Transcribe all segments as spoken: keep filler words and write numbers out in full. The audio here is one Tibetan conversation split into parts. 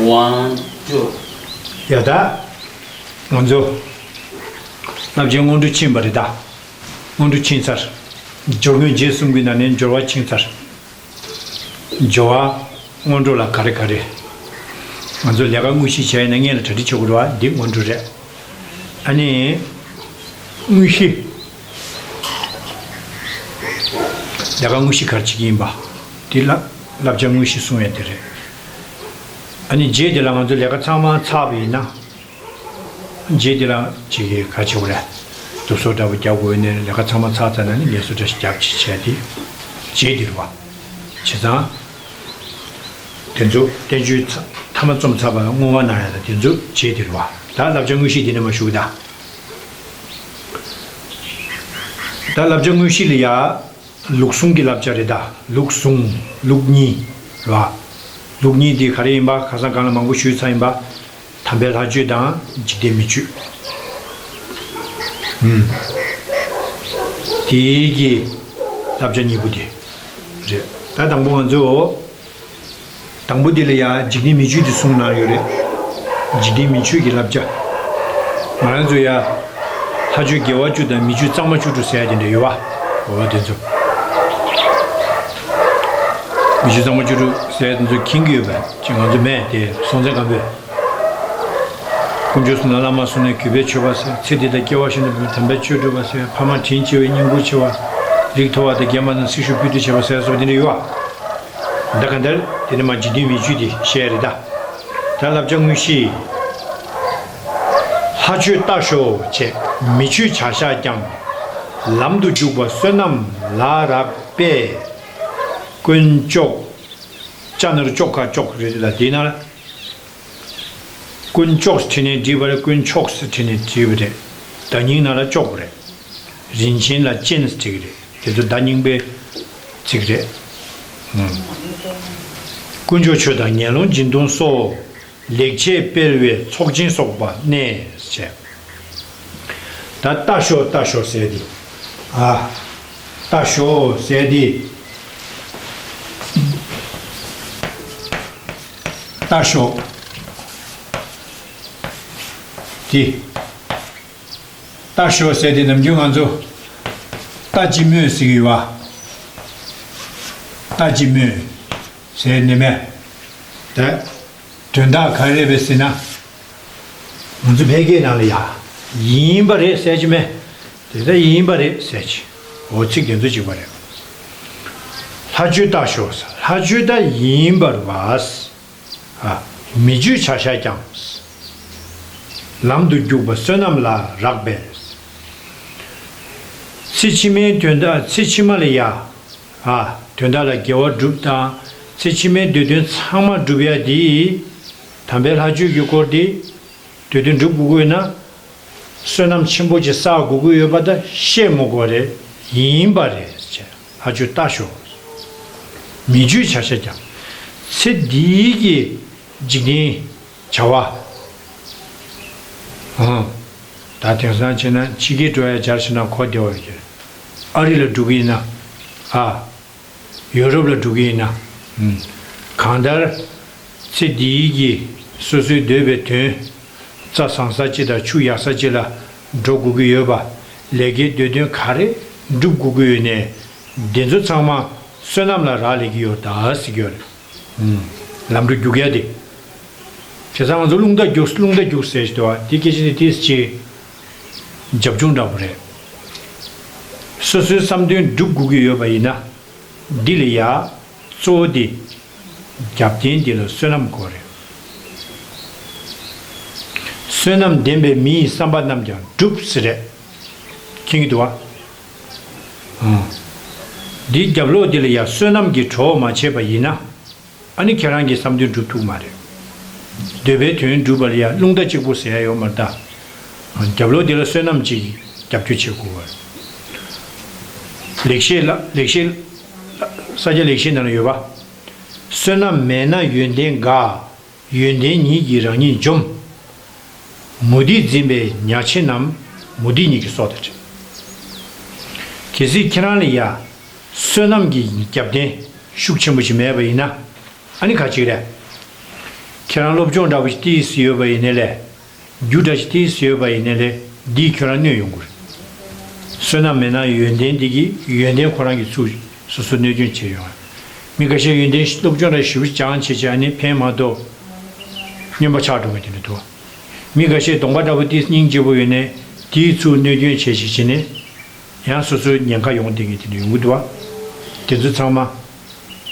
One, two. ཡ་ད། ང་ཚོ་བསླབ་བྱའི་སྔོན་འགྲོ་ཕྱིན་པ་རེད་ད། སྔོན་འགྲོ་ཕྱིན་ཚར། སྦྱོར་དངོས་རྗེས་གསུམ་གྱི་ནང་ནས་སྦྱོར་བ་ཕྱིན་ཚར། སྦྱོར་བ་སྔོན་འགྲོ་ལ་ག་རེ་ག་རེ། ང་ཚོ་ལས་ཀ་དངོས་གཞི་བྱས་ཡིན་ན་སྔོན་ལ་གྲ་སྒྲིག་བྱེད་དགོས་རེད་བ། འདི་སྔོན་འགྲོ་རེད། ཨ་ནི། དངོས་གཞི། ལས་ཀ་དངོས་གཞི་ག་རེ་བྱེད་ཀྱི་ཡིན་པ། འདི་ལ་བསླབ་བྱ་དངོས་གཞི་གསུང་ཡ་དེ་རེད། ཨ་ནི་རྗེས་དེ་ལ་ང་ཚོ་ལས་ཀ་ཚང་མ་ཚར་བ་ཡིན་ན། རྗེས་དེ་ལ་ཅིག་གིས་ག་བྱེད་དགོས་རེད། དུག་སོ་འདྲ་པོ་རྒྱག་དགོས་ནས་ལས་ཀ་ཚང་མ་ཚར་ཚར་ན་ནི་ངལ་གསོ་འདྲ་ཞིག་རྒྱབ་ཅིག་བྱས་ཏེ། རྗེས་དེ་རེད་བ། བྱས་ཙང་། དེ་ཚོ་བསྟན་བཅོས་ཚ་མཐའ་མ་རྩོམ་ཚར་བ་ལ་བསྔོ་བ་གནང་ཡ་ད་དེ་ཚོ་རྗེས་དེ་རེད་བ། ད་བསླབ་བྱ་དངོས་གཞི་དེ་ནས་མར་ཞུ་གི་ད། ད་བསླབ་བྱ་དངོས་གཞི་ལ་ཡ། ལུགས་ཟུང་གི་བསླབ་བྱ་རེད་ད། ལུགས་ཟུང་། ལུགས་གཉིས། རེད་བ། ལུགས་གཉིས་དེ་ག་རེ་ཡིན་པ་ཁ་སང་གང་ལ་མང་པོ་ཞུས་ཚར་ཡིན་པ། དམ་པའི་ལྷ་ཆོས་དང་འཇིག་རྟེན་མི་ཆོས། ཨུམ། དེའི་གི་བསླབ་བྱ་གཉིས་པོ་དེ་རེད། ད་དང་པོ་ང་ཚོ། དང་པོ་དེ་ལ་ཡ་འཇིག་རྟེན་མི་ཆོས་དེ་གསུངས་གནང་ཡོད་རེད། འཇིག་རྟེན་མི་ཆོས་ཀྱི་བསླབ་བྱ། ང་རང་ཚོ་ཡ། ལྷ་ཆོས་དགེ་བ་བཅུ་དང་མི་ཆོས་གཙང་མ་བཅུ་དྲུག་ཟེར་ཡ་དེ་འདྲ་ཡོད་བ། འོ་དེ་ཚོ། མི་ཆོས་གཙང་མ་བཅུ་དྲུག་ཟེར་ཡ་དེ་ཚོ་མཁྱེན་གྱི་ཡོད་པས་ཅིག་ང་ཚོ་མེད་དེ་སྲོང་བཙན་སྒམ་པོས། དཀོན་མཆོག་གསུམ་ལ་བླ་མ་གསུམ་ནས་གུས་པས་མཆོད་པ་ཟེར། ཚེ་འདི་དང་སྐྱེ་བ་གཞན་དུ་མི་འགྲོ་དམ་པའི་ཆོས་སྒྲུབ་པ་ཟེར། ཕ་མ་དྲིན་ཆེ་བའི་བསྙེན་བཀུར་ཆེ་བ། རིགས་མཐོ་བ་དང་རྒན་པ་རྣམས་སྲི་ཞུ་ཕུལ་དུ་བྱེད་པ་ཟེར་སོགས་དེ་འདྲ་ཡོད་བ། ད་གང་ལྟར་དེ་ནི་མ་འཇིག་རྟེན་མི་ཆོས་དེ་བཤད་རེད་ད། ད་བསླབ་བྱ་དངོས་གཞི། ལྷ་ཆོས་ལྟ་ཞོག་ཅེས་མི་ཆོས་བྱ་བཞག་ཀྱང་། ལམ་དུ་འཇུག་པ་བསོད་ནམས་ལ་རག་པས། དཀོན་ཅོག །ཅ་ན་རོ་ཅོ་ག་ཅོག་རེད་ད་དེ་ན། དཀོན་ཅོག་ཟེར་བྲིས་ནས་བྲིས་པ་རེད། དཀོན་མཆོག་ཟེར་བྲིས་ནས་བྲིས་པ་རེད། བརྡ་རྙིང་ནང་ལ་ཅོག་རེད། རིན་ཆེན་ལ་ཅན་ཟེར་བྲིས་ཀྱི་རེད། དེ་ཚོ་བརྡ་རྙིང་པའི་ཚིག་རེད། ཨང་། དཀོན་མཆོག་ཆོས་དང་ངན་སློང་སྦྱིན་གཏོང་སོགས། ལེགས་བྱས་སྤེལ་བའི་ཚོགས་ཆེན་སོགས་པ་གནས་ཞེས། ད་ལྟ་ཞོག་ལྟ་ཞོག་ཟེར་དེ། ཨ། ལྟ་ཞོག་ཟེར་དེ། ལྟ་ཞོག་དེ། ལྟ་ཞོག་ཟེར་དེ་ནམ་རྒྱུན་ང་ཚོ་ལྟ་ཅི་སྨོས་ཟེར་གྱི་ཡོད་བ། ལྟ་ཅི་སྨོས་ཟེར་ནི་མེད། དེ་དོན་དག་ག་རེ་རེད་པས་ཟེར་ན། ང་ཚོ་ཕལ་སྐད་ནང་ལ་ཡ། ཡིན་པ་རེད་ཟེར་གྱི་མེད། དེ་ལྟར་ཡིན་པ་རེད་ཟེར་གྱི། འོ་ཚིག་དེ་ཚོ་གཅིག་པ་རེད། ལྷ་ཆོས་ལྟ་ཞོག་ལྷ་ཆོས་ལྟ་ཡིན་པར་བ། ཨ། མི་ཆོས་བྱ་བཞག་ཀྱང་། ལམ་དུ་འཇུག་པ་བསོད་ནམས་ལ་རག་པས། ཚེ་ཕྱི་མའི་དོན་དག་ཚེ་ཕྱི་མ་ལ་ཡ། ཨ། དོན་དག་ལ་དགེ་བ་སྒྲུབ་དང་། ཚེ་ཕྱི་མའི་འདོད་དོན་ཚང་མ་སྒྲུབ་ཡ་དེ། དམ་པའི་ལྷ་ཆོས་ཀྱི་སྐོར་དེ། འདོད་དོན་སྒྲུབ་དགོས་ཀྱི་ཡོད་ན། བསོད་ནམས་ཆེན་པོ་ཅིག་བསགས་དགོས་ཀྱི་ཡོད་པ་དང་བཤད་མི་དགོས་རེད། ཡིན་པ་རེད་ཅེས་ལྷ་ཆོས་ལྟ་ཞོག་མི་ཆོས་བྱ་བཞག་ཀྱང་། ཚེ་འདིའི་གི་འཇིག་རྟེན་བྱ་བ། ཨང་། ད་དེང་སང་བྱས་ན་ཕྱི་རྒྱལ་འགྲོ་ཡ་སྦྱར་ཕྱིན་ན་གོ་བདེ་བ་ཡོད་ཀྱི། ཨ་རི་ལ་འགྲོ་གི་ཡིན་ན། ཨ། ཡོ་རོབ་ལ་འགྲོ་གི་ཡིན་ན། ཨུམ། གང་ལྟར། ཚེ་འདིའི་གི་སོ་སོའི་འདོད་པའི་དོན། རྩྭ་བཟང་ས་ཅིག་དང་ཆུ་ཡག་ས་ཅིག་ལ་འགྲོ་དགོས་ཀྱི་ཡོད་པ། ལས་ཀའི་འདོད་དོན་ག་རེ་སྒྲུབ་དགོས་ཀྱི་ཡོད་ནའི། དེ་ཚོ་ཚང་མ་བསོད་ནམས་ལ་རག་ལས་ཀྱི་ཡོད་ད་ཟེར་གྱི་ཡོད་རེད། ཨུམ། ལམ་འགྲོ་རྒྱུག་ཡ་དེ། བྱས་ཙང་ང་ཚོ་རླུང་རྟ་རྒྱུག་རླུང་རྟ་རྒྱུག་ཟེར་ཞིག་འདུག་བ། དེ་སྐད་ཆ་དེ་ཏིས་ཅིག་རྒྱབ་ལྗོངས་འདྲ་པོ་རེད། སོ་སོའི་བསམ་དོན་སྒྲུབ་དགོས་ཀྱི་ཡོད་པ་ཡིན་ན། འདི་ལ་ཡ། གཙོ་བོ་དེ། རྒྱབ་རྟེན་འདི་ལ་བསོད་ནམས་དགོས་རེད། བསོད་ནམས་ལྡན་པའི་མི་ཡི་བསམ་པ་རྣམས་ཀྱང་འགྲུབ་ཟེར་རེད། མཁྱེན་གྱི་འདུག་བ། ཨང་། འདིའི་རྒྱབ་ལོགས་འདི་ལ་ཡ་བསོད་ནམས་ཀྱི་གྲོགས་མ་བྱས་པ་ཡིན་ན། ཨ་ནི་ཁྱེད་རང་གི་བསམ་དོན་འགྲུབ་ཐུབ་མ་རེད། འདོད་པའི་དོན་འགྲུབ་པ་ལ་ཡ་རླུང་རྟ་གཅིག་པོ་ཟེར་ཡ་ཡོད་མ་རེད་ད། རྒྱབ་ལོགས་འདི་ལ་བསོད་ནམས་ཀྱིས་རྒྱབ་སྐྱོར་བྱེད་དགོས་པ་རེད། ལེགས་བཤད་ལ་ལེགས་བཤད་ལ་ས་སྐྱ་ལེགས་བཤད་ནང་ལ་ཡོད་པ། བསོད་ནམས་མེད་ན་ཡོན་ཏན་འགའ། ཡོན་ཏན་ཉིད་ཀྱིས་རང་ཉིད་འཇོམས། མུ་སྟེགས་འཛིན་པའི་ཉ་ཆེན་ནམ། མུ་སྟེགས་ཉིད་ཀྱི་སྲོག་དང་འཕྲད། གལ་སྲིད་ཁྱེད་རང་ལ་ཡ། བསོད་ནམས་ཀྱི་རྒྱབ་རྟེན་ཤུགས་ཆེན་པོ་ཞིག་མེད་པ་ཡིན་ན། ཨ་ནི་ག་ཅིག་རེད། ཁྱེད་རང་སློབ་སྦྱོང་འདྲ་པོ་ཞིག་ཏིས་ཡོད་པ་ཡིན་ནའི་ལས། རྒྱུ་འདྲ་ཞིག་ཏིས་ཡོད་པ་ཡིན་ནའི་ལས། འདིས་ཁྱོད་རང་གནོད་ཡོང་གི་རེད། བསོད་ནམས་མེད་ན་ཡོན་ཏན་འདི་གིས་ཡོན་ཏན་ཁོ་རང་གིས་ཚུར་སོ་སོ་གནོད་སྐྱོན་བྱེད་ཡོང་། མི་འགའ་ཤས་ཡོན་ཏན་སློབ་སྦྱོང་འདྲ་ཞིབ་སྦྱངས་བྱས་བྱས་ཨ་ནི་ཕན་མ་ཐོགས། སྨྱོན་པ་ཆགས་འགྲོ་མཁན་དེ་འདྲ་འདུག། མི་འགའ་ཤས་གདོང་པ་འདྲ་པོ་ཏིས་སྙིང་རྗེ་པོ་ཡོད་ནའི་དེས་ཚུར་གནོད་སྐྱོན་བྱས་ཤིག་བྱས་ནས། ཡང་སོ་སོའི་ཉེན་ཁ་ཡོང་བསྡད་མཁན་དེ་འདྲ་ཡོང་གི་འདུག་བ། དེ་ཚོ་ཚང་མ་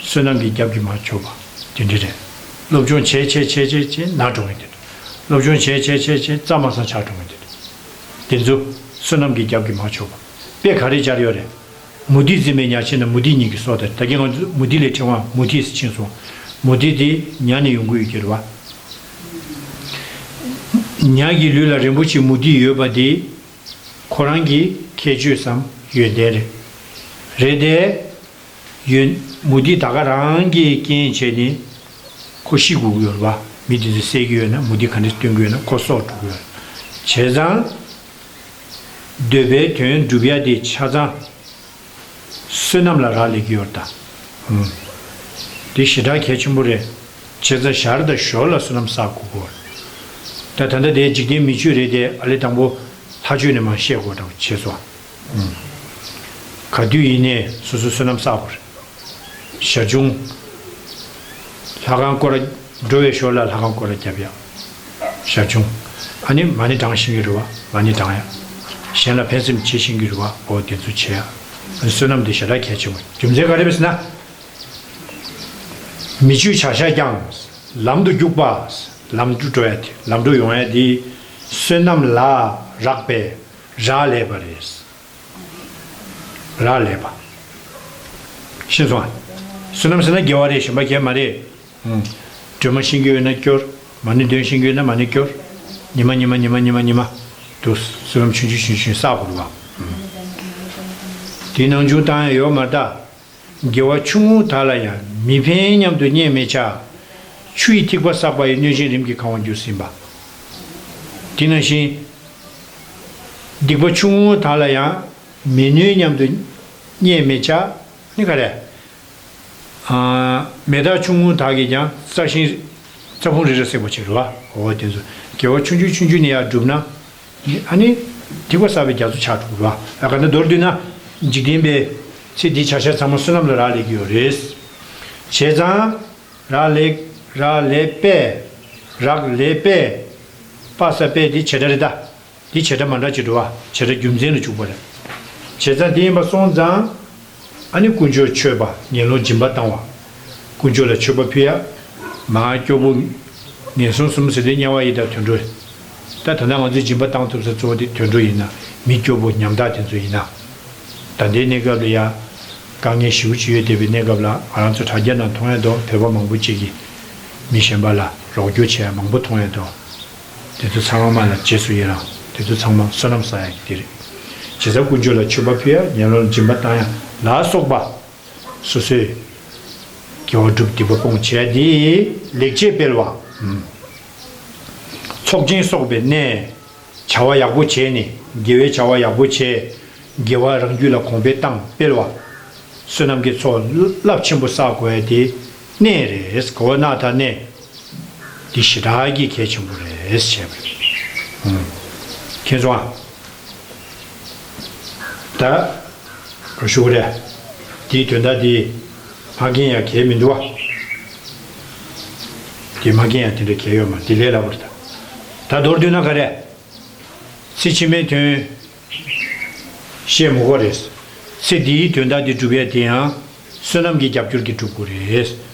བསོད་ནམས་ཀྱི་རྒྱབ་ཀྱིས་མར་ཆོད་པ་དེ་འདྲ་རེད། སློབ་སྦྱོང་བྱས་བྱས་བྱས་བྱས་བྱས་ན་འགྲོ་མཁན་དེ་འདྲ། སློབ་སྦྱོང་བྱས་བྱས་བྱས་བྱས་རྩ་མ་ཚང་ཆགས་འགྲོ་མཁན་དེ་འདྲ། དེ་ཚོ་བསོད་ནམས་ཀྱི་རྒྱབ་ཀྱིས་མར་ཆོད་པ། དཔེ་ག་རེ་སྦྱར་ཡོད་རེད། མུ་ཏིག་འཛིན་པའི་ཉ་ཆེ་ན་མུ་ཏིག་ཉིད་ཀྱི་སྲོག་དང་། ད་གིན་ང་ཚོ་མུ་ཏིག་ལས་ཕྲེང་བ་མུ་ཏིག་ཟེར་ཕྱིན་སོང་། མུ་ཏིག་དེ་ཉ་ནས་ཡོང་གི་ཡོད་ཀྱི་རེད་བ། ཉ་གི་ལུས་ལ་རིན་པོ་ཆེ་མུ་ཏིག་ཡོད་པ་དེ། ཁོ་རང་གི་ཁྱད་ཆོས་སམ་ཡོན་ཏན་རེད། རེད་དེ། ཡོན། མུ་ཏིག་ད་ག་རང་གིས་རྐྱེན་བྱས་ནས་ཁོ་ཤི་དགོས་ཀྱི་ཡོད་རེད་བ། མི་དེ་ཚོས་བསད་ཀྱི་ཡོད་ན་མུ་ཏིག་ག་འདྲ་སྟོན་གྱི་ཡོད་ན་ཁོ་སྲོག་འགྲོ་གི་ཡོད་རེད། བྱས་ཙང་། འདོད་པའི་དོན་སྒྲུབ་ཡ་དེ་ཆ་ཚང་བསོད་ནམས་ལ་རག་ལས་ཀྱི་ཡོད་རེད་ད། ཧུམ། དེ་ཞེ་དྲག་གལ་ཆེན་པོ་རེད། བྱས་ཙང་ཞར་དང་ཞོར་ལ་བསོད་ནམས་བསགས་དགོས་ཀྱི་ཡོད་རེད། ད་ད་ལྟ་དེ་འཇིག་རྟེན་མི་ཆོས་རེད་དེ་ཨ་ལེ་དང་པོ་ལྷ་ཆོས་ནས་མར་བཤད་དགོས་འདྲ་བོ་བྱས་སོང་། ཧུམ། ག་དུས་ཡིན་ནའི་སོ་སོ་བསོད་ནམས་བསགས་དགོས་རེད། ཞར་བྱུང་། ལྷ་ཁང་སྐོར་ར་འགྲོ་བའི་ཞོར་ལ་ལྷ་ཁང་སྐོར་ར་རྒྱབ་ཡ། ཞར་བྱུང་། ཨ་ནི་མ་ཎི་བགྲང་ཤེས་ཀྱི་རེད་བ། མ་ཎི་བགྲང་ཡ། གཞན་ལ་ཕན་སེམས་བྱེད་ཤེས་ཀྱི་རེད་བ། འོ་དེ་ཚོ་བྱེད་ཡ། ཨ་ནི་བསོད་ནམས་དེ་ཞེ་དྲག་གལ་ཆེན་པོ། རྒྱུ་མཚན་ག་རེ་རེད་ཟེར་ན། མི་ཆོས་བྱ་བཞག་ཀྱང་། ལམ་དུ་རྒྱུག་པ། ལམ་དུ་འགྲོ་ཡ་དེ་ལམ་འགྲོ་ཡོང་ཡ་དེ། བསོད་ནམས་ལ་རག་པས་རག་ལས་པ་རེད། རག་ལས་པ། ཤེས་སོང་ཨ། བསོད་ནམས་ཟེར་ན་དགེ་བ་རེད་གཞན་པ་གང་ཡང་མ་རེད། ཨང་། སྒྲོལ་མ་ཤེས་ཀྱི་ཡོད་ན་སྐྱོར། མ་ཎི་འདོན་ཤེས་ཀྱི་ཡོད་ན་མ་ཎི་སྐྱོར། ཉི་མ་ཉི་མ་ཉི་མ་ཉི་མ་ཉི་མ། དུ་བསོད་ནམས་ཆུང་ཆུང་ཆུང་ཆུང་བསགས་དགོས་རེད་བ། ཨང་། དེའི་ནང་ཆུང་བཏང་ཡ་ཡོད་མ་རེད་ད། དགེ་བ་ཆུང་ངུ་དག་ལ་ཡང་། མི་ཕན་སྙམ་དུ་བརྙས་མི་བྱ། ཆུ་ཡི་ཐིགས་པ་བསགས་པ་ཡིས། གནོད་ཅིང་རིམ་གྱིས་གང་བར་འགྱུར་ཟིན་པ། དེ་ནང་བཞིན། སྡིག་པ་ཆུང་ངུ་དག་ལ་ཡང་། མི་གནོད་སྙམ་དུ་བརྙས་མི་བྱ། ནི་ག་རེ། ཨ། མི་དག་ཆུང་ངུ་དག་གིས་ཀྱང་། རྩྭ་ཤིང་། རྩྭ་ཕུང་རེ་རེ་བསྲེགས་པ་བྱེད་རེད་བ། འོ་དེ་ཚོ་དགེ་བ་ཆུང་ཆུང་ཆུང་ཆུང་ནས་ཡར་བསྒྲུབས་ན། ཨ་ནི། ཐིགས་པ་བསགས་པའི་རྒྱ་མཚོ་ཆགས་འགྲོ་གི་རེད་བ། ཨ་ག་ན་མདོར་བསྡུས་ན། འཇིག་རྟེན་པའི་ཚེ་འདིའི་བྱ་བཞག་ཚང་མ་བསོད་ནམས་ལ་རག་ལས་ཀྱི་ཡོད་རེད། བྱས་ཙང་། རག་ལས། རག་ལས་པས། རག་ལས་པས། པ་ས་པས་དེ་བྱེད་སྒྲ་རེད་ད། དེ་བྱེད་སྒྲ་མ་འདྲ་ཅིག་འགྲོ་བ། བྱེད་སྒྲ་རྒྱུ་མཚན་ལ་འཇུག་པ་རེད། བྱས་ཙང་དེ་ཡིན་པ་སོང་ཙང་། ཨ་ནི་དཀོན་མཆོག་མཆོད་པ། ངན་སློང་སྦྱིན་པ་བཏང་བ། དཀོན་མཆོག་ལ་མཆོད་པ་ཕུལ་ཡ། མར་སྐྱོ་པོ། ངན་སོང་གསུམ་ཟེར་དུས་དམྱལ་བ་ཡི་དྭགས་དུད་འགྲོ། ད་ད་ལྟ་ང་ཚོས་སྦྱིན་པ་བཏང་ཐུབ་ས་གཙོ་བོ་དེ་དུད་འགྲོ་ཡིན་ན། མི་སྐྱོ་པོ་ཉམ་ཐག་དེ་ཚོ་ཡིན་ན། ད་ལྟའི་གནས་སྐབས་ལ་ཡ། དཀའ་ངལ་ཞེ་པོ་ཅིག་ཡོད་བསྡད་པའི་གནས་སྐབས་ལ་ང་རང་ཚོ་དྲ་རྒྱ་ནང་མཐོང་ཡ་དང་བོད་པ་མང་པོ་ཅིག་གིས་མི་གཞན་པ་ལ་རོགས་སྐྱོར་བྱེད་ཡ་མང་པོ་མཐོང་ཡ་དང་། དེ་ཚོ་ཚང་མ་ལ་རྗེས་སུ་ཡི་རང་། དེ་ཚོ་ཚང་མ་བསོད་ནམས་བསགས་ཡ་གི་དེ་རེད། བྱས་ཙང་དཀོན་མཆོག་ལ་མཆོད་པ་ཕུལ་ཡ། ངན་སློང་ལ་སྦྱིན་པ་བཏང་ཡ་ལ་སོགས་པ། སོ་སོས་དགེ་བ་སྒྲུབ་སྡིག་པ་སྤོང་བྱས་ཏེ་ལེགས་བྱས་སྤེལ་བ། ཚོགས་ཆེན་གསོག་པའི་གནས། བྱ་བ་ཡག་པོ་བྱས་ནས། དགེ་བའི་བྱ་བ་ཡག་པོ་བྱས། དགེ་བ་རང་རྒྱུད་ལ་གོང་འཕེལ་བཏང་སྤེལ་བ། བསོད་ནམས་ཀྱི་ཚོགས་རླབས་ཆེན་པོ་བསགས་དགོས་ཡ་དེ་གནས་རེད། གོ་ན་ད་གནས། འདི་ཞེ་དྲག་གི་གལ་ཆེན་པོ་རེད་བྱས་པ་རེད། ཁྱེད་ཚོ་ཨ། ད། རོ་ཞུ་གི་རེད། དེའི་དོན་དག་དེ་མ་མཁྱེན་ཡ་གལ་མི་འདུག་བ། དེ་མ་མཁྱེན་ཡ་དེ་འདྲ་གལ་ཡོད་མ་རེད། དེ་ལས་སླ་པོ་རེད་ད། ད་མདོར་བསྡུས་ན་ག་རེ། ཚེ་ཕྱི་མའི་དོན་བཤད་མི་དགོས་རེད། ཚེ་འདིའི་དོན་དག་འདི་སྒྲུབ་ཡ་དེ་ཡང་བསོད་ནམས་ཀྱི་རྒྱབ་སྐྱོར་གྱིས་སྒྲུབ་དགོས་རེད།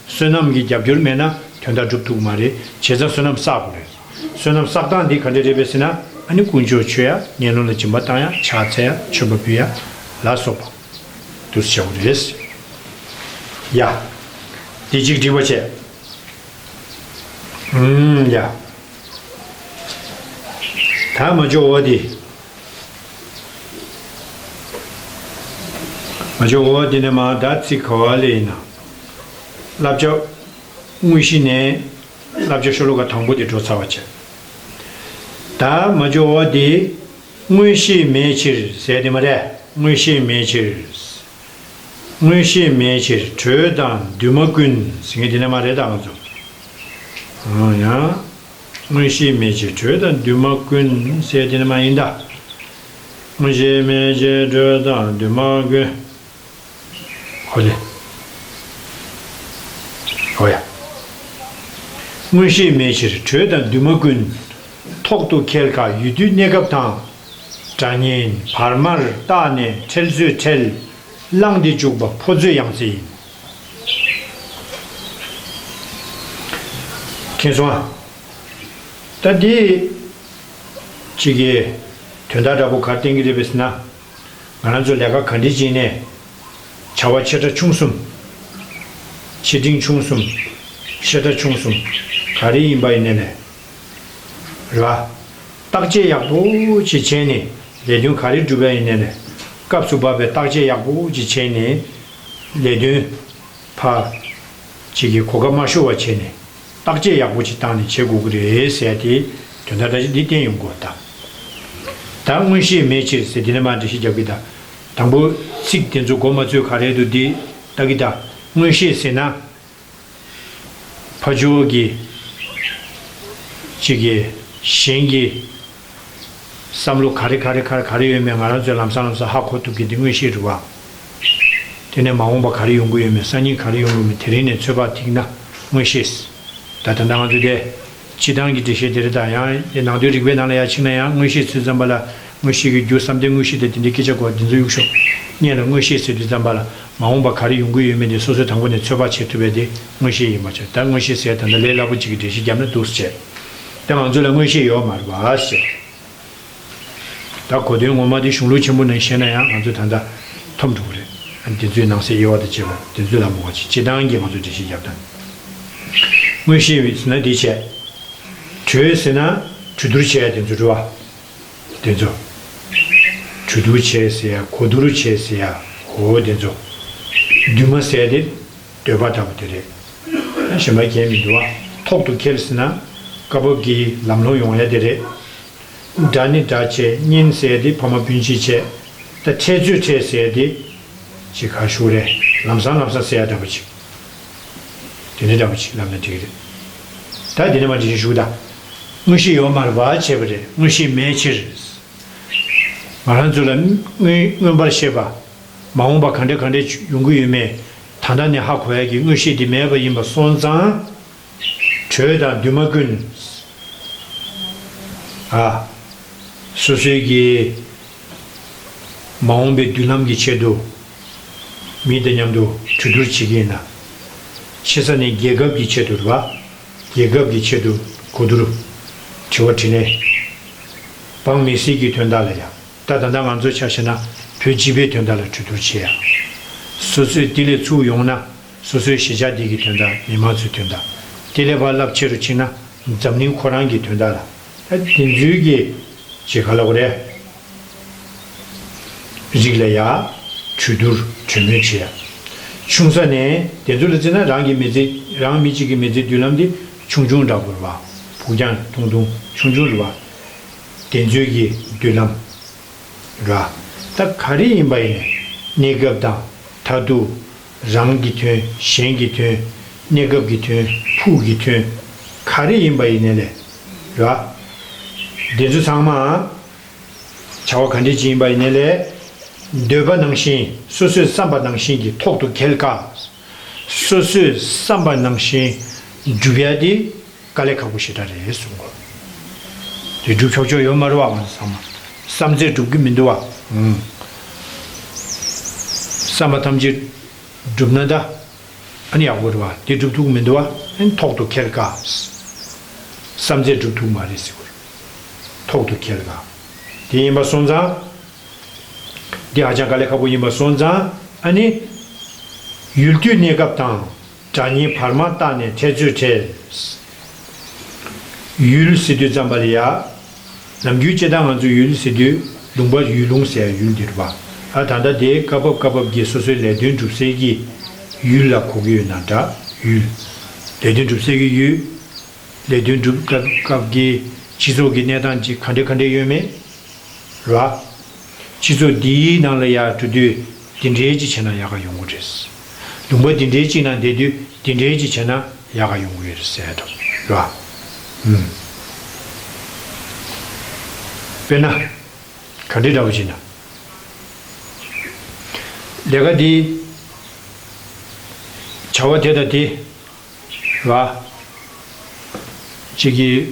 བསོད་ནམས་ཀྱི་རྒྱབ་སྐྱོར་མེད་ན་དོན་དག་སྒྲུབ་ཐུབ་མ་རེད། བྱས་ཙང་བསོད་ནམས་བསགས་དགོས་རེད། བསོད་ནམས་བསགས་སྟངས་འདི་ག་འདྲ་རེད་པས་ཟེར་ན། ཨ་ནི་དཀོན་མཆོག་མཆོད་ཡ། ངན་སློང་ལ་སྦྱིན་པ་བཏང་ཡ། ཕྱག་འཚལ་ཡ། མཆོད་པ་ཕུལ་ཡ་ལ་སོགས་པ་འདུག་སེ་བྱ་དགོས་རེད། ཡ། འདི་གཅིག་འགྲིག་པ་བྱས། ཨུམ། ཡ། ད་མ་འཇོག་འོ་དེ། མ་འཇོག་འོ་དེ་ནས་མ་ད་ཚིག་ག་བ་ལས་ཡིན་ན། བསླབ་བྱ་དངོས་གཞི་ནས་བསླབ་བྱ་ཤོ་ལོ་ཀ་དང་པོ་དེ་འགྲོ་ཚར་བ་བྱས། ད་མ་འཇོག་འོ་དེ། མངོན་ཤེས་མེད་ཕྱིར་ཟེར་དེ་མ་རེད། མངོན་ཤེས་མེད་ཕྱིར། མངོན་ཤེས་མེད་ཕྱིར་དྲོད་དང་འདུས་མ་ཀུན་ཟེར་མཁན་དེ་ནས་མ་རེད་ད་ང་ཚོ། ཨང་ཡང་། མངོན་ཤེས་མེད་ཕྱིར་དྲོད་དང་འདུས་མ་ཀུན་ཟེར་དེ་ནས་མ་ཡིན་ད། མངོན་ཤེས་མེད་ཕྱིར་དྲོད་དང་འདུས་མ་ཀུན། ཧོ་ལེ། ཧོ་ཡ། མངོན་ཤེས་མེད་ཕྱིར་དྲོད་དང་འདུས་མ་ཀུན། ཐོག་ཏུ་འཁེལ་དཀའ་ཡུལ་དུས་གནས་སྐབས་དང་། སྒྲ་སྙན་བར་མར་བཏགས་ནས་འཕྲལ་ཚུལ་འཕྲལ། བླངས་ཏེ་འཇུག་པ་ཕོ་ཚོད་ཡང་རྩེ་ཡིན། མཁྱེན་སོང་ཨ། ད་འདི། གཅིག་གིས། དོན་དག་འདྲ་པོ་ག་རེ་བསྟན་གྱི་རེད་པས་ཟེར་ན། ང་རང་ཚོ་ལས་ཀ་ག་འདྲ་ཅིག་ནས། བྱ་བ་ཆེ་ཕྲ་ཆུང་གསུམ། ཆེ་འབྲིང་ཆུང་གསུམ། བཤད་གྲྭ་ཆུང་གསུམ། ག་རེ་ཡིན་པ་ཡིན་ནའི་ལས། རེད་བ། བརྟག་དཔྱད་ཡག་པོ་ཅིག་བྱས་ནས་ལས་དོན་ག་རེ་སྒྲུབ་པ་ཡིན་ནའི་ལས། སྐབས་སུ་བབས་པའི་བརྟག་དཔྱད་ཡག་པོ་ཅིག་བྱས་ནས་ལས་དོན་ཕར་ཅིག་གི་གོ་སྐབས་མ་ཤོར་བ་བྱས་ནས་བརྟག་དཔྱད་ཡག་པོ་ཅིག་བཏང་ནས་བྱེད་དགོས་ཀྱི་རེད་ཟེར་ཏེ་དོན་དག་འདྲ་ཅིག་འདི་བསྟན་ཡོང་གི་ཡོད་ད། ད་མངོན་ཤེས་མེད་ཕྱིར་ཟེར་འདི་ནས་མར་འགྲེལ་བཤད་རྒྱབ་ཀྱི་ད། དང་པོ་ཚིག་དེ་ཚོ་གོ་མ་ཚོད་ག་རེ་འདུག་འདི་ལྟ་གི་ད། མངོན་ཤེས་ཟེར་ན། ཕར་ཕྱོགས་ཀྱི་གཅིག་གིས་གཞན་གྱི་བསམ་བློ་ག་རེ་ག་རེ་ག་རེ་ག་རེ་ཡོད་མེད་ང་རང་ཚོས་ལམ་སང་ལམ་སང་ཧ་གོ་ཐུབ་མཁན་དེ་མངོན་ཤེས་རེད་བ། དེ་ནས་མ་འོངས་པ་ག་རེ་ཡོང་གི་ཡོད་མེད་སང་ཉིན་ག་རེ་ཡོང་གི་ཡོད་མེད་དེ་རིང་ནས་ཚོད་དཔག་ཐིག་ན་མངོན་ཤེས། ད་ད་ལྟ་ང་ཚོས་དེ། སྤྱིར་བཏང་གི་འགྲེལ་བཤད་དེ་རེད་ད། ཡང་དེ་ནང་དོན་རིག་པའི་ནང་ལ་ཡར་ཕྱིན་ན་ཡང་མངོན་ཤེས་ཟེར་དུས་ཙམ་པ་ལ་མངོན་ཤེས་ཀྱི་རྒྱུ་བསམ་གཏན་དངོས་གཞི་དེ་དེ་འདྲའི་སྐད་ཆ་གོ་བ་འདི་ཚོ་གཡུག་ཤོག་སྔོན་ལ་མངོན་ཤེས་ཟེར་དུས་ཙམ་པ་ལ་མ་འོངས་པ་ག་རེ་ཡོང་གི་ཡོད་མེད་དེ་སོ་སོས་དང་པོ་ནས་ཚོད་དཔག་བྱེད་ཐུབ་པ་དེ་མངོན་ཤེས་ཡིན་པ་ཆགས། ད་མངོན་ཤེས་ཟེར་ད་ལྟ་ལས་སླ་པོ་ཅིག་གི་འགྲེལ་བཤད་བརྒྱབ་ན་འདུག་ཟེར། ད་ང་ཚོ་ལ་མངོན་ཤེས་ཡོད་མ་རེད་བ་ཟེར། ད་གོ་དོན་ངོ་མ་དེ་གཞུང་ལུགས་ཆེན་པོ་ནང་བཤད་ན་ཡང་ང་ཚོས་ད་ལྟ་འཐོམ་འགྲོ་གི་རེད། དེ་ཚོའི་ནང་གསེས་དབྱེ་བ་དང་བཅས་པ་དེ་ཚོ་ལ་མོ་བ་ཅིག་སྤྱིར་བཏང་གི་ང་ཚོས་འགྲེལ་བཤད་བརྒྱབ་དང་། མངོན་ཤེས་ཟེར་ན་འདི་བྱས། དྲོད་ཟེར་ན་གྲོས་བསྡུར་བྱས་དེ་ཚོ་རེད་བ། དེ་ཚོ། གྲོས་བསྡུར་བྱས་ཟེར་ཡ་གོ་བསྡུར་བྱས་ཟེར་ཡ་འོ་དེ་ཚོ། འདུས་མ་ཟེར་དེ་འདོད་པ་འདྲ་པོ་དེ་རེད། གཞན་པ་གང་མི་འདུག་བ། ཐོག་ཏུ་འཁེལ་ཟེར་ན་སྐབས་བབ་ཀྱི་ལམ་ལྷོང་ཡོང་ཡ་དེ་རེད། སྒྲ་ནི་སྒྲ་བྱས་སྙན་ཟེར་དེ་ཕ་མ་སྤུན་མཆེད་བྱས། ད་འཕྲལ་ཚུལ་འཕྲལ་ཟེར་དེ། ཅིག་ག་ཞུ་རེད། ལམ་སང་ལམ་སང་ཟེར་ཡ་འདྲ་པོ་ཅིག་དེ་འདྲ་འདྲ་པོ་ཅིག་ལབ་ན་འགྲིག་གི་རེད། ད་དེ་ནས་མར་འགྲེལ་བཤད་ཞུ་ད། མངོན་ཤེས་ཡོད་མ་རེད་བ་བྱས་པ་རེད། མངོན་ཤེས་མེད་ཕྱིར། ང་རང་ཚོ་ལ་མངོན་མངོན་པར་ཤེས་པ། མ་འོངས་པ་ག་འདྲ་ག་འདྲ་ཡོང་གི་ཡོད་མེད། ད་ལྟ་ནས་ཧ་གོ་ཡ་གི་མངོན་ཤེས་དེ་མེད་པ་ཡིན་པ་སོང་ཙང་། དྲོད་དང་འདུས་མ་ཀུན། ཨ། སོ་སོའི་གི། མ་འོངས་པའི་མདུན་ལམ་གྱི་ཆེད་དུ། མི་དང་མཉམ་དུ་གྲོས་བསྡུར་བྱེད་ཀྱི་ཡིན་ན། ཆེ་ས་ནས་རྒྱལ་ཁབ་ཀྱི་ཆེད་དུ་རེད་བ། རྒྱལ་ཁབ་ཀྱི་ཆེད་དུ་གོ་བསྡུར། དྲི་བ་དྲིས་ལན། འབངས་མི་སེར་གྱི་དོན་དག་ལ་ཡང་། ད་ད་ལྟ་ང་ཚོ་ཆ་བཞག་ན་བོད་སྤྱི་པའི་དོན་དག་ལ་གྲོས་བསྡུར་བྱེད་ཡ། སོ་སོས་དེ་ལས་ཚུར་ཡོང་ན་སོ་སོའི་གཞིས་ཆགས་འདི་གི་དོན་དག་མི་མང་ཚོའི་དོན་དག་དེ་ལས་ཕར་རླབས་ཆེ་རུ་ཕྱིན་ན་འཛམ་གླིང་ཁོ་རང་གི་དོན་དག་ལ། ད་དེ་ཚོའི་གི་ཅེས་ག་ལབ་དགོས་རེད། རིགས་ལ་ཡ། གྲོས་བསྡུར་གྲོས་མོལ་བྱེད་ཡ། ཆུང་ས་ནས་དེ་ཚོ་ལ་བརྩིས་ན་རང་གི་མི་ཚེ་རང་མི་གཅིག་གི་མི་ཚེའི་མདུན་ལམ་འདི་ཆུང་ཆུང་འདྲ་པོ་རེད་བ། ཕུགས་རྒྱང་ཐུང་ཐུང་ཆུང་ཆུང་རེད་བ། དེ་ཚོའི་གི་མདུན་ལམ། ར། ད་ག་རེ་ཡིན་པ་ཡིན། གནས་སྐབས་དང་མཐར་ཐུག་རང་གི་དོན་གཞན་གྱི་དོན། གནས་སྐབས་ཀྱི་དོན་ཕུགས་ཀྱི་དོན། ག་རེ་ཡིན་པ་ཡིན་ནའི་ལས། ར། འདི་ཚོ་ཚང་མ། བྱ་བ་ག་འདྲ་ཅིག་ཡིན་པ་ཡིན་ནའི་ལས། འདོད་པ་ནང་བཞིན་སོ་སོས་བསམ་པ་ནང་བཞིན་གྱི་ཐོག་ཏུ་འཁེལ་དཀའ། སོ་སོས་བསམ་པ་ནང་བཞིན་སྒྲུབ་ཡ་དེ། དཀའ་ལས་ཁག་པོ་ཞེ་དྲག་རེད་གསུང་གོ། དེ་སྒྲུབ་ཆོག་ཆོག་ཡོད་མ་རེད་བ། ང་ཚོ་ཚང་མ་བསམ་ཚད་སྒྲུབ་ཀྱི་མི་འདུག་བ། ཨང་། བསམ་པ་ཐམས་ཅད་སྒྲུབ་ན་ད། ཨ་ནི་ཡག་པོ་རེད་བ། དེ་སྒྲུབ་ཐུབ་ཀྱི་མི་འདུག་བ། ཨ་ནི་ཐོག་ཏུ་འཁེལ་དཀའ། བསམ་ཚད་སྒྲུབ་ཐུབ་མ་རེད་ཟེར་གོ། ཐོག་ཏུ་འཁེལ་དཀའ། དེ་ཡིན་པ་སོང་ཙང་། འདི་ཧ་ཅང་དཀའ་ལས་ཁག་པོ་ཡིན་པ་སོང་ཙང་ཨ་ནི། ཡུལ་དུས་གནས་སྐབས་དང་། སྒྲ་སྙན་བར་མ་བཏགས་ནས་འཕྲལ་ཚུལ་འཕྲལ། ཡུལ་ཟེར་དུས་ཙམ་པ་ལ་ཡ། ནམ་རྒྱུན་སྤྱིར་བཏང་ང་ཚོ་ཡུལ་ཟེར་དུས་ལུང་པ་ཡུལ་ལུང་ཟེར་ཡ་ཡུལ་འདི་རེད་པ། ཨ་ད་ལྟ་དེའི་སྐབས་བབ་སྐབས་བབ་ཀྱི་སོ་སོའི་ལས་དོན་སྒྲུབ་སའི་གི་ཡུལ་ལ་གོ་གི་ཡོད་ན་འདྲ་ཡུལ། ལས་དོན་སྒྲུབ་སའི་གི་ཡུལ། ལས་དོན་སྒྲུབ་སྐབས་སྐབས་ཀྱི་སྤྱི་ཚོགས་ཀྱི་གནས་སྟངས་ཅིག་ག་འདྲ་ག་འདྲ་ཡོད་མེད། ར། སྤྱི་ཚོགས་འདིའི་ནང་ལ་ཡར་འགྲོ་དུས་ འདི་འདྲའི་ཅིག་བྱས་ན་ཡག་ག་ཡོང་གི་རེད། ལུང་པ་འདི་འདྲའི་ཅིག་ནང་བསྡད་དུས་འདི་འདྲའི་ཅིག་བྱས་ན་ཡག་ག་ཡོང་གི་ཡོད་རེད་ཟེར་འགྲོ་རེད་བ། ཨུམ། དཔེར་ན། ག་འདྲའི་འདྲ་པོ་ཅིག་ན། ལས་ཀ་འདི། བྱ་བ་དེ་དང་དེ། ར། གཅིག་གིས།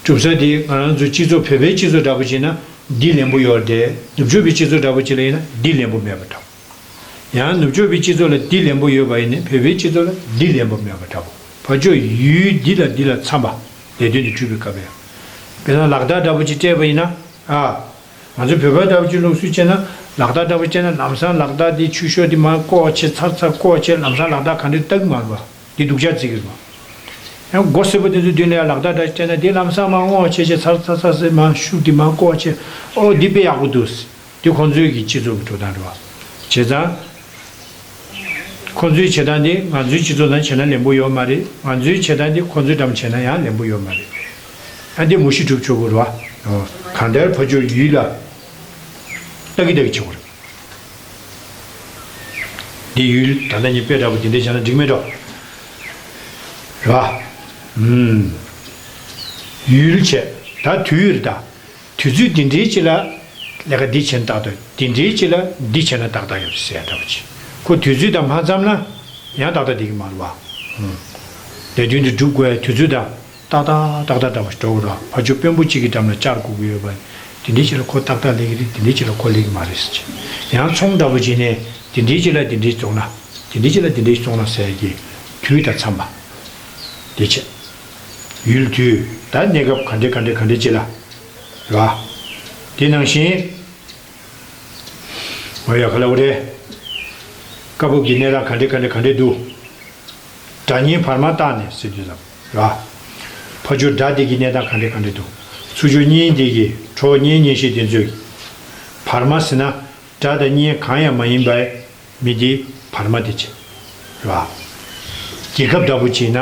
གྲུབ་ས་དེ་ང་རང་ཚོ་སྤྱི་ཚོགས་བོད་པའི་སྤྱི་ཚོགས་འདྲ་པོ་བྱས་ན་འདི་ལེན་པོ་ཡོད་རེད། ནུབ་ཕྱོགས་པའི་སྤྱི་ཚོགས་འདྲ་པོ་ཅིག་ལ་ཡིན་ན་འདི་ལེན་པོ་མེད་པ་འདྲ་པོ། ཡང་ནུབ་ཕྱོགས་པའི་སྤྱི་ཚོགས་ལ་འདི་ལེན་པོ་ཡོད་པ་ཡིན་ན་བོད་པའི་སྤྱི་ཚོགས་ལ་འདི་ལེན་པོ་མེད་པ་འདྲ་པོ། ཕར་ཕྱོགས་ཡུལ་འདི་ལ་འདི་ལ་འཚམ་པ་ལས་དོན་དེ་སྒྲུབ་པའི་སྐབས་ཡང་། དཔེར་ན་ལག་རྟགས་འདྲ་པོ་ཅིག་སྤྲད་པ་ཡིན་ན། ཨ། ང་ཚོ་བོད་པ་འདྲ་པོ་ཅིག་ལུགས་སྲོལ་བྱས་ན་ལག་རྟགས་འདྲ་པོ་སྤྲད་ན་ལམ་སང་ལག་རྟགས་འདི་ཆུ་ཤོག་འདི་མར་བཀོག་བྱས་ཚར་ཚར་བཀོག་བྱས་ལམ་སང་ལག་རྟགས་ག་འདྲ་ལྟ་གི་མ་རེད་པ། འདི་སྡུག་ཅག་བརྩི་གི་རེད་པ། ཡང་མགོ་སེར་པོ་དེ་ཚོའི་མདུན་ལ་ཡང་ལག་རྟགས་འདྲ་སྤྲད་ན་འདི་ལམ་སང་མར་བཀོག་བྱས་བྱས་ཚར་ཚར་ཚར་ཚར་མར་ཤུགས་འདི་མར་བཀོག་བྱས། ཨོ་འདི་དཔེ་ཡག་པོ་འདུག་འདི་ཁོང་ཚོའི་གི་སྤྱི་ཚོགས་ཀྱི་འགྲོ་སྟངས་རེད་པ། བྱས་ཙང་། ཁོ་ཚོའི་བྱེད་སྟངས་འདི་ང་ཚོའི་སྤྱི་ཚོགས་ནང་བྱས་ན་ལེན་པོ་ཡོད་མ་རེད། ང་ཚོའི་བྱེད་སྟངས་འདི་ཁོ་ཚོའི་འགྲམ་བྱས་ན་ཡང་ལེན་པོ་ཡོད་མ་རེད། ཨ་འདི་མུ་བཞི་སྒྲུབ་ཆོག་གི་རེད་པ། གང་ལྟར་ཕར་ཕྱོགས་ཡུལ་ལ་ལྟ་གི་ལྟ་གི་བྱེད་དགོས་རེད། འདི་ཡུལ་ད་ལྟ་ཉིད་དཔེ་འདྲ་པོ་འདི་འདྲ་བྱས་ན་འགྲིག་མེད་འགྲོ། རེད་པ། ཨུམ། ཡུལ་བྱས་ད་དུས་ཡུལ་ད། དུས་ཚོད་འདི་འདྲའི་ཅིག་ལ་ལས་ཀ་འདི་བྱས་ན་ཏག་ཏག་འདི་འདྲའི་ཅིག་ལ་འདི་བྱས་ན་ཏག་ཏག་ཡོད་ཟེར་ཡ་འདྲ་པོ་ཅིག་ཁོ་དུས་ཚོད་དང་མ་འཚམས་ན་ཡང་ཏག་ཏག་བསྡད་ཀྱི་མ་རེད་པ། ལས་དོན་འདི་སྒྲུབ་དགོས་ཡ་དུས་ཚོད་དང་ཏག་ཏག་ཏག་ཏག་འདྲ་པོ་ཞིག་འགྲོ་དགོས་རེད་པ། ཕར་ཕྱོགས་དཔོན་པོ་གཅིག་གི་འགྲམ་ལ་བཅར་དགོས་ཀྱི་ཡོད་པ། དེ་འདྲའི་ཅིག་ལ་ཁོ་ཏག་ཏག་སླེབས་ཀྱི་རེད། དེ་འདྲའི་ཅིག་ལ་ཁོ་སླེབས་ཀྱི་མ་རེད་ཟེར་གྱི། ཡང་ཚོང་འདྲ་པོ་བྱས་ནས་དེ་འདྲའི་ཅིག་ལ་དེ་འདྲའི་བཙོང་ན། དེ་འདྲའི་ཅིག་ལ་དེ་འདྲའི་བཙོང་ན་ཟེར་ཡ་གི་དུས་དང་འཚམས་པ། དེ་བྱས། ཡུལ་དུས་ད་གནས་སྐབས་ག་འདྲ་ག་འདྲ་ག་འདྲ་ཅིག་ལ། རེད་པ། དེ་ནང་བཞིན། འོ་ཡ་ག་ལ་འོ་རེད། སྐབས་བབ་ཀྱི་གནས་སྟངས་ག་འདྲ་ག་འདྲ་ག་འདྲ་འདུག་སྒྲ་སྙན་བར་མ་བཏགས་ནས་ཟེར་དུས་ཙམ་ར། ཕར་ཕྱོགས་སྒྲ་དེ་གི་གནས་སྟངས་ག་འདྲ་ག་འདྲ་འདུག་ཚུར་ཕྱོགས་སྙན་དེ་གི་གྲོགས་སྙན་སྙན་ཤོས་དེ་ཚོས། བར་མ་ཟེར་ན་སྒྲ་དང་སྙན་གང་ཡང་མ་ཡིན་པའི་མི་དེ་བར་མ་དེ་བྱས། ར། རྒྱལ་ཁབ་འདྲ་པོ་བྱས་ན།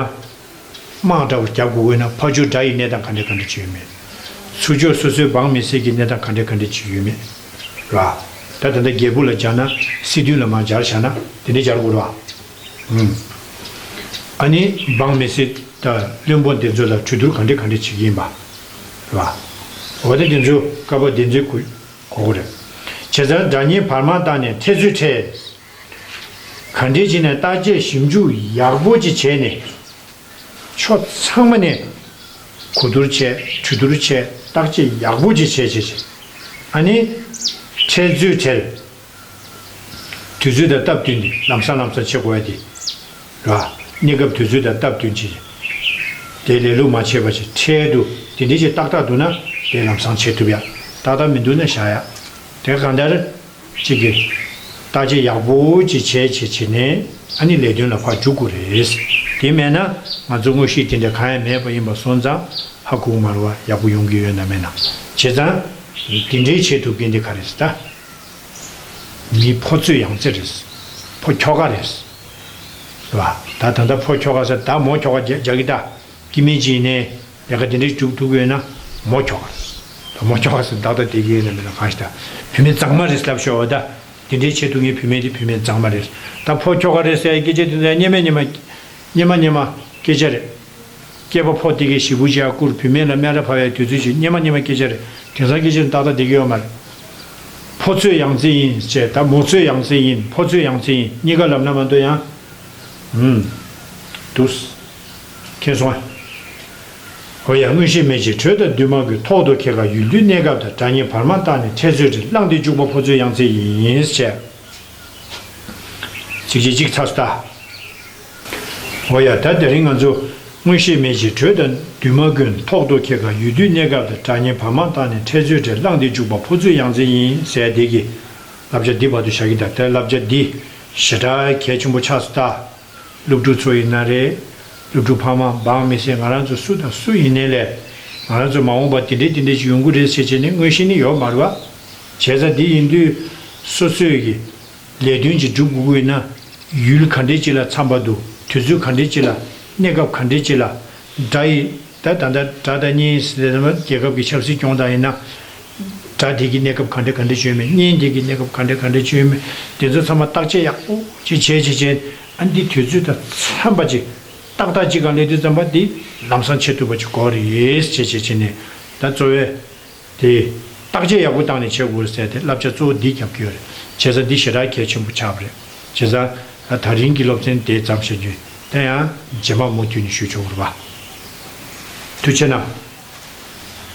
དམག་འདྲ་པོ་རྒྱག་དགོས་དགོས་ན་ཕར་ཕྱོགས་དགྲ་ཡི་གནས་སྟངས་ག་འདྲ་ག་འདྲ་ཅིག་ཡོད་མེད། ཚུར་ཕྱོགས་སོ་སོའི་འབངས་མི་སེར་གྱི་གནས་སྟངས་ག་འདྲ་ག་འདྲ་ཅིག་ཡོད་མེད། ར། ད་ད་ལྟ་རྒྱལ་པོ་ལ་སྦྱར་ན་སྲིད་དོན་ལ་མར་སྦྱར་བཞག་ན་དེ་འདྲ་སྦྱར་དགོས་རེད་པ། ཨུམ། ཨ་ནི་འབངས་མི་སེར་དང་བློན་པོ་འདི་ཚོ་ལ་གྲོས་བསྡུར་ག་འདྲ་ག་འདྲ་བྱེད་ཀྱི་ཡིན་པ། རེད་པ། འོ་ད་འདི་ཚོ་སྐབས་བབ་འདི་ཚོའི་གོ་གོ་གི་རེད། བྱས་ཙང་སྒྲ་སྙན་བར་མ་བཏགས་ནས་འཕྲལ་ཚུལ་འཕྲལ། ག་འདྲས་བྱས་ནས་བརྟག་དཔྱད་ཞིབ་འཇུག་ཡག་པོ་ཅིག་བྱས་ནས། ཕྱོགས་ཚང་མ་ནས་གོ་བསྡུར་བྱས། གྲོས་བསྡུར་བྱས། བརྟག་དཔྱད་ཡག་པོ་ཅིག་བྱས་བྱས་བྱས། ཨ་ནི། འཕྲལ་ཚུལ་འཕྲལ། དུས་ཚོད་དང་སྟབས་བསྟུན་ཏེ་ལམ་སང་ལམ་སང་བྱེད་དགོས་ཡ་དེ། ར། གནས་སྐབས་དུས་ཚོད་དང་སྟབས་བསྟུན་བྱས། དེ་ལས་ལུགས་མ་བྱས་པ་ཞིག་འཕྲལ་དུ་དེ་འདྲས་ཅིག་ཏག་ཏག་འདུག་ན་དེ་ལམ་སང་བྱེད་ཐུབ་ཡ། ཏག་ཏག་མི་འདུག་ན་བཞག་ཡ། དེ་གང་ལྟར། གཅིག་གིས། བརྟག་དཔྱད་ཡག་པོ་ཅིག་བྱས་བྱས་བྱས་ནས་ཨ་ནི་ལས་དོན་ལ་ཕར་འཇུག་དགོས་རེད། དེ་མེད་ན་ང་ཚོ་དངོས་གཞི་དེ་འདྲ་གང་ཡང་མེད་པ་ཡིན་པ་སོང་ཙང་ཧ་གོ་གི་མ་རེད་པ། ཡག་པོ་ཡོང་གི་ཡོད་ན་མེད་ན། བྱས་ཙང་། དེ་འདྲའི་བྱེད་ཐུབ་མཁན་དེ་ག་རེ་རེད་ད། མི་ཕོ་ཚོད་ཡང་རྩེ་རེད། ཕོ་ཁྱོ་ག་རེད། རེད་པ། ད་ད་ལྟ་ཕོ་ཁྱོ་ག་ཟེར་ད་མོ་ཁྱོ་ག་རྒྱག་རྒྱག་གི་ད། སྐྱེ་དམན་ཅིག་ཡིན་ནའི་ལས་ཀ་དེ་འདྲ་སྒྲུབ་ཐུབ་ཀྱི་ཡོད་ན་མོ་ཁྱོ་ག་རེད། ད་མོ་ཁྱོ་ག་ཟེར་ཏག་ཏག་བསྡད་ཀྱི་ཡོད་ན་མེད་ན་གང་ཞིག་ད། བུད་མེད་གཙང་མ་རེད་ལབ་ཤོག་ཨ། ད་དེ་འདྲའི་བྱེད་ཐུབ་མཁན་བུད་མེད་དེ་བུད་མེད་གཙང་མ་རེད། ད་ཕོ་ཁྱོ་ག་རེད་ཟེར་ཡ་སྐད་ཆ་དེ་ཚོ་སྙན་མ་སྙན་མ། སྙན་མ་སྙན་མ་སྐད་ཆ་རེད། སྐྱེས་པ་ཕོ་དེ་གས་ཞེ་པོ་ཅིག་ཡར་བཀུར། བུད་མེད་ལ་སྨད་ར་ཕབ་ཡ་དུས་ཚོད་ཅིག་སྙན་མ་སྙན་མ་སྐད་ཆ་རེད། དེང་སང་སྐད་ཆ་ཏག་ཏག་བསྡད་ཀྱི་ཡོད་མ་རེད། ཕོ་ཚོད་ཡང་རྩེ་ཡིན་ཅེས་ད་མོ་ཚོད་ཡང་རྩེ་ཡིན། ཕོ་ཚོད་ཡང་རྩེ་ཡིན། གཉིས་ཀ་ལབ་ན་མ་གཏོགས་ཡང་། ཧུམ། འདུག་མཁྱེན་སོང་ཨ། འོ་ཡ། མངོན་ཤེས་མེད་ཅིང་གྲོས་དང་འདུས་མ་བགོས། ཐོག་ཏུ་འཁེལ་ཁ་ཡུལ་དུས་གནས་སྐབས་དང་། སྒྲ་སྙན་བར་མ་བཏགས་ནས་འཕྲལ་ཚུལ་འཕྲལ། བླངས་ཏེ་འཇུག་པ་ཕོ་ཚོད་ཡང་རྩེ་ཡིན་ཅེས། ཚིགས་བཅད་གཅིག་ཚར་སོང་ད། འོ་ཡ། ད་དེ་རིང་ང་ཚོ་མངོན་ཤེས་མེད་ཅིང་གྲོས་དང་འདུས་མ་བགོས། ཐོག་ཏུ་འཁེལ་ཁ་ཡུལ་དུས་གནས་སྐབས་དང་། སྒྲ་སྙན་བར་མ་བཏགས་ནས་འཕྲལ་ཚུལ་འཕྲལ། བླངས་ཏེ་འཇུག་པ་ཕོ་ཚོད་ཡང་རྩེ་ཡིན་ཟེར་དེ་གི་བསླབ་བྱ་འདི་བར་དུ་བཞག་གི། ད་དེ་བསླབ་བྱ་འདི་ཞེ་དྲག་གལ་ཆེན་པོ་ཆགས་སོང་ད། སློབ་ཕྲུག་ཚོ་ཡིན་ན་རེད། སློབ་ཕྲུག་ཕ་མ་འབངས་མི་སེར་ང་རང་ཚོ་སུ་དང་སུ་ཡིན་ནའི་ལས། ང་རང་ཚོ་མ་འོངས་པ་དེ་འདྲས་དེ་འདྲས་ཅིག་ཡོང་གི་རེད་ཟེར་བྱས་ནས་མངོན་ཤེས་ནི་ཡོད་མ་རེད་བ། བྱས་ཙང་འདི་ཡིན་དུས་སོ་སོས་ཀྱི་ལས་དོན་ཅིག་སྒྲུབ་དགོས་ཀྱི་ཡིན་ན། ཡུལ་ག་འདྲས་ཅིག་ལ་འཚམ་པ་འདུག་དུས་ཚོད་ག་འདྲས་ཅིག་ལ། གནས་སྐབས་ག་འདྲས་ཅིག་ལ། སྒྲ་ཡི་ད་ད་ལྟ་སྒྲ་དང་བརྙན་ཟེར་ན་རྒྱལ་ཁབ་ཀྱི་ཆབ་སྲིད་སྐྱོང་སྟངས་ཡིན་ན། སྒྲ་དེ་གི་གནས་སྐབས་ག་འདྲ་ག་འདྲ་བྱུང་མེད། བརྙན་དེ་གི་གནས་སྐབས་ག་འདྲ་ག་འདྲ་བྱུང་མེད། དེ་ཚོ་ཚང་མ་བརྟག་དཔྱད་ཡག་པོ་ཅིག་བྱས་བྱས་བྱས། ཨ་འདི་དུས་ཚོད་དང་འཚམས་པ་ཅིག་ཏག་ཏག་ཅིག་གང་སླེབས་དུས་ཙམ་པ་འདི་ལམ་སང་བྱེད་ཐུབ་པ་ཅིག་དགོས་རེད་བྱས་བྱས་བྱས་ནས། ད་གཙོ་བོའི་དེ་བརྟག་དཔྱད་ཡག་པོ་བཏང་ནས་བྱེད་དགོས་ཟེར་ཏེ་བསླབ་བྱ་གཙོ་བོ་འདི་རྒྱབ་ཀྱི་ཡོད་རེད། བྱས་ཙང་འདི་ཞེ་དྲག་གལ་ཆེན་པོ་ཆགས་པ་རེད། བྱས་ཙང་ད་རིང་གི་སློབ་ཚན་དེ་ཙམ་བྱེད་རྒྱུ། དེ་ཡང་རྗེས་མ་མུ་མཐུད་ནས་ཞུ་ཆོག་གི་རེད་པ། ཐུགས་རྗེ་གནང་།